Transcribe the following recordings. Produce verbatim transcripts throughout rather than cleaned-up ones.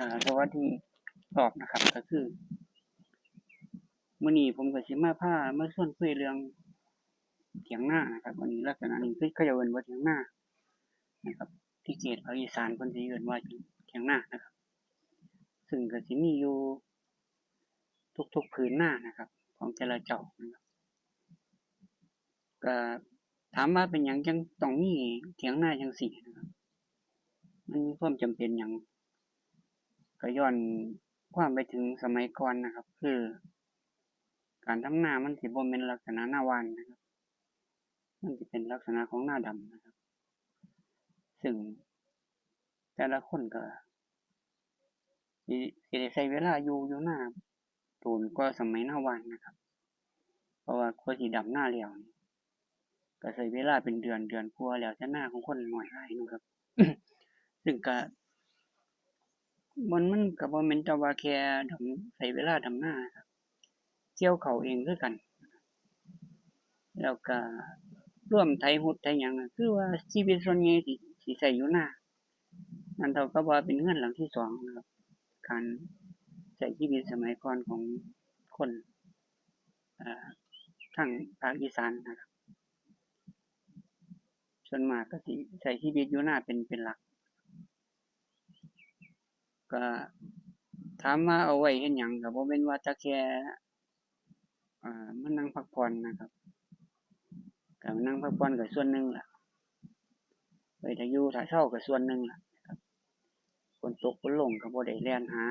อ่า สวัสดีอีกรอบนะครับ ก็คือ มื้อนี้ผมก็สิมาพามาชวนคุยเรื่องเถียงนานะครับ อันนี้ลักษณะนี้คือเขาเจ้าเอิ้นว่าเถียงนานะครับ ที่เขตภาคอีสานเพิ่นสิเอิ้นว่าเถียงนานะครับ ซึ่งก็สิมีอยู่ทุกๆผืนนานะครับ ของแต่ละเจ้านะครับ ก็ถามว่าเป็นหยังจั่งต้องมีเถียงนาจั่งซี้นะครับ มันมีความจำเป็นหยัง ก็ย้อนความไปถึงสมัยก่อนนะครับ คือ การทำนามันสิบ่แม่นลักษณะนาหว่านนะครับ มันสิเป็นลักษณะของนาดำนะครับ ซึ่งแต่ละคนก็สิ สิได้ใช้เวลาอยู่ อยู่นาโดนกว่าสมัยนาหว่านนะครับ เพราะว่ากว่าสิดำนาแล้วนี่ ก็ใช้เวลาเป็นเดือน เดือนกว่า แล้วแต่นาของคนน้อยหลายเนาะครับ ซึ่งก็ มัน มันก็บ่แม่นแต่ว่าแค่ดำ ใช้เวลาดำนาครับ เกี่ยวข้าวเองคือกัน แล้วก็รวมไถฮุดไถหยังน่ะ คือว่าชีวิตส่วนใหญ่สิ สิใช้อยู่นา นั่นเท่ากับว่าเป็นเฮือนหลังที่สองนะครับ การใช้ชีวิตสมัยก่อนของคน อ่า ทางภาคอีสานนะครับ ส่วนมากก็สิใช้ชีวิตอยู่นาเป็น เป็นหลัก ก็ถามว่าเอาไว้เฮ็ดหยัง ก็บ่แม่นว่าแต่แค่ อ่า มานั่งพักผ่อนนะครับ ก็นั่งพักผ่อนก็ส่วนหนึ่งล่ะ ไว้ถ้าอยู่ถ้าเซาก็ส่วนหนึ่งล่ะครับ ฝนตกฝนลงก็บ่ได้แล่นหา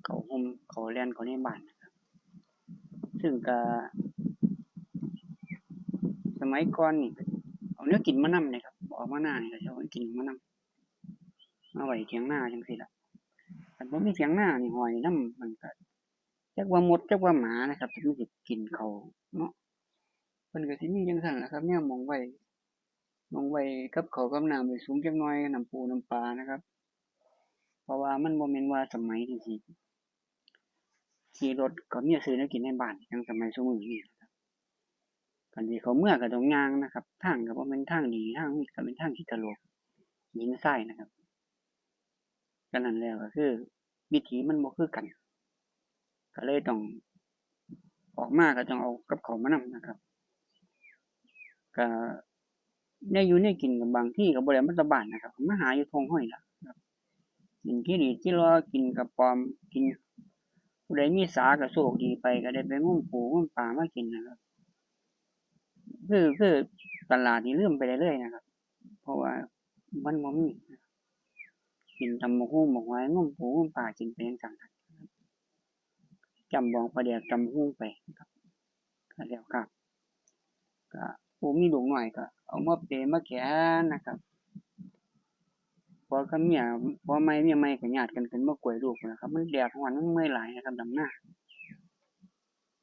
เข้าฮ่มเข้าแล่นเข้าในบ้านนะครับ ซึ่งก็ สมัยก่อนนี่ก็เอาแนวกินมานำเลยครับ ออกมานานี่ก็สิเอาแนวกินมานำ มาไว้เถียงนาจั่งซี้ล่ะ คันบ่มีเถียงนานี่ห้อยนำ มันก็จักว่ามดจักว่าหมานะครับ ที่มันสิกินข้าวเนาะ เพิ่นก็สิมีจั่งซั้นล่ะครับ แนวหม่องไว้ หม่องไว้กับข้าวกับน้ำไว้สูงจักหน่อย น้ำปูน้ำปลานะครับ เพราะว่ามันบ่แม่นว่าสมัยที่สิขี่รถเข้าเมือซื้อแนวกินในบ้าน จั่งสมัยซุมื้อนี้นะครับ คันสิเข้าเมือก็ต้องย่างนะครับ ทางก็บ่แม่นทางดี ทางมีก็เป็นทางขี้ตะโหลก หินทรายนะครับ ฉะนั้นแล้วก็คือวิถีมันบ่คือกัน ก็เลยต้อง ออกมาก็ต้องเอากับข้าวมานำนะครับ ก็แนวอยู่แนวกินก็บางทีก็บ่ได้มาแต่บ้านนะครับ มาหาอยู่ท่งห้อยล่ะครับ กินขี้หนีดขี้ลอ กินกระป๋อม กิน ผู้ใดมีสาก็โชคดีไป ก็ได้ไปงมปูงมปลามากินนะครับ คือ คือตลาดนี่ลืมไปได้เลยนะครับ เพราะว่ามันบ่มี กินตำบักหุ่งบักหอย งมปูงมปลากินไปจั่งซั้นครับ จ้ำบองปลาแดกตำบักหุ่งไปครับ ก็แล้วครับ ก็ผู้มีลูกน้อยก็เอามาเปมาแขนนะครับ ผัวกับเมีย ผัวใหม่เมียใหม่ก็ญาติกันขึ้นมากวยลูกนะครับ มันแดดร้อน มันเมื่อยหลายนะครับ ดำนา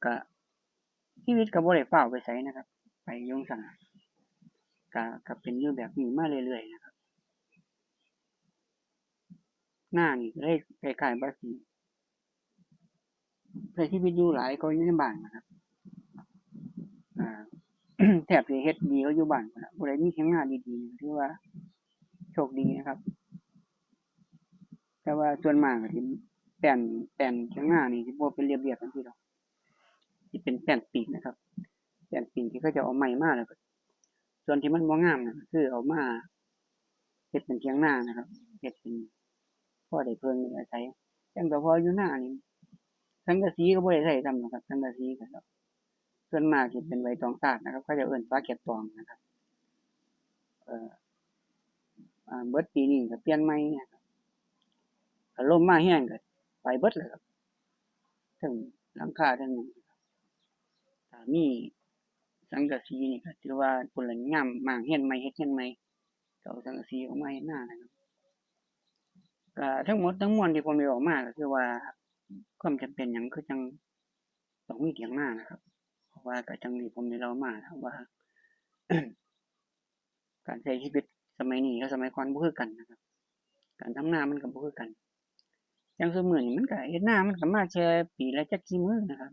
ก็ชีวิตก็บ่ได้ฟ้าวไปไสนะครับ ไปอยู่จั่งซั้นน่ะ ก็ ก็เป็นอยู่แบบนี้มาเรื่อยๆนะครับ นานี่ก็เลยคล้ายๆว่าสิใช้ชีวิตอยู่หลายกว่าอยู่ในบ้านนะครับ อ่า แทบสิเฮ็ดดีกว่าอยู่บ้านพู้นล่ะ ผู้ใดมีเถียงนาดีๆ ถือว่าโชคดีนะครับ แต่ว่าส่วนมากก็สิแป้น แป้นเถียงนานี่สิบ่เป็นเรียบๆ จั่งซี้ดอก สิเป็นแป้นปีนนะครับ แป้นปีนที่เขาเจ้าเอาไม้มาแล้วก็ ส่วนที่มันบ่งามน่ะ คือเอามาเฮ็ดเป็นเถียงนานะครับ เฮ็ดเป็นพอได้เพิ่งได้อาศัย จั่งแต่พออยู่นานี่ สังกะสีก็บ่ได้ใช้ซ้ำนะครับ สังกะสีก็ ส่วนมากสิเป็นใบตองซาดนะครับ เขาเจ้าเอิ้นฝาแก๊สตองนะครับ เอ่อ อ่า เบิดปีนี้ก็เปลี่ยนใหม่นะครับ ถ้าลมมาแฮงก็ไปเบิดเลยครับ เทิงหลังคาเทิงหยัง ถ้ามีสังกะสีนี่ก็ถือว่าพู้นล่ะ ยามม้างเฮือนใหม่ เฮ็ดเฮือนใหม่ ก็เอาสังกะสีออกมาเฮ็ดนานะครับ ก็ทั้งหมดทั้งมวลที่ผมได้เว้ามาก็คือว่า ความจำเป็นหยังคือจั่งต้องมีเถียงนานะครับ เพราะว่าก็จั่งที่ผมได้เล่ามานะครับว่า การใช้ชีวิตสมัยนี้กับสมัยก่อนบ่คือกันนะครับ การทำนามันก็บ่คือกัน อย่างซุมื้อนี้มันก็เฮ็ดนามันก็มาแค่ปีละจักกี่มื้อนะครับ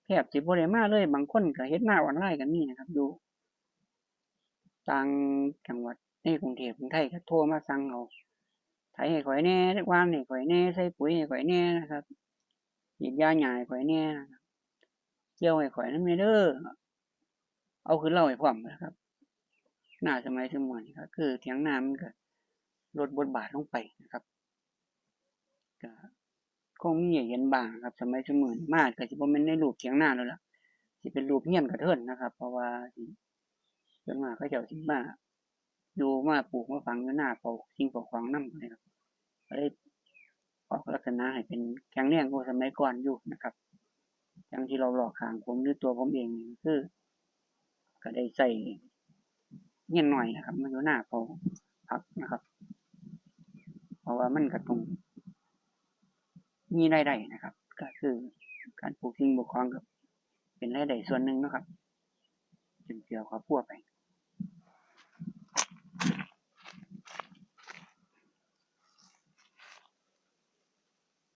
แทบสิบ่ได้มาเลย บางคนก็เฮ็ดนาออนไลน์ก็มีนะครับ อยู่ต่างจังหวัดในกรุงเทพฯ กรุงไทยก็โทรมาสั่งเอา ไถให้ข่อยแหน่ หว่านให้ข่อยแหน่ ใส่ปุ๋ยให้ข่อยแหน่นะครับ ฉีดยาหญ้าให้ข่อยแหน่นะครับ เกี่ยวให้ข่อยนำแหน่เด้อ เอาขึ้นเล้าให้พร้อมนะครับ นาสมัยซุมื้อนี้ก็คือเถียงนามันก็ลดบทบาทลงไปนะครับ ก็คงมีให้เห็นบ้างครับ สมัยซุมื้อนี้มาก็สิบ่แม่นในรูปเถียงนาแล้วล่ะ สิเป็นรูปเรือนกระเทินนะครับ เพราะว่าส่วนมากเขาเจ้าสิมาอยู่มาปลูกมาฝังอยู่นา เฝ้าสิ่งเฝ้าของนำนะครับ ก็เลยออกลักษณะให้เป็นแข็งแรงกว่าสมัยก่อนอยู่นะครับ อย่างที่รอบๆข้างผมหรือตัวผมเองนี่คือ ก็ได้ใช้เรือนน้อยนะครับ มาอยู่นาเฝ้าผักนะครับ เพราะว่ามันก็ต้องมีรายได้นะครับ ก็คือการปลูกสิ่งปลูกของก็เป็นรายได้ส่วนหนึ่งนะครับ จุนเจือครอบครัวไป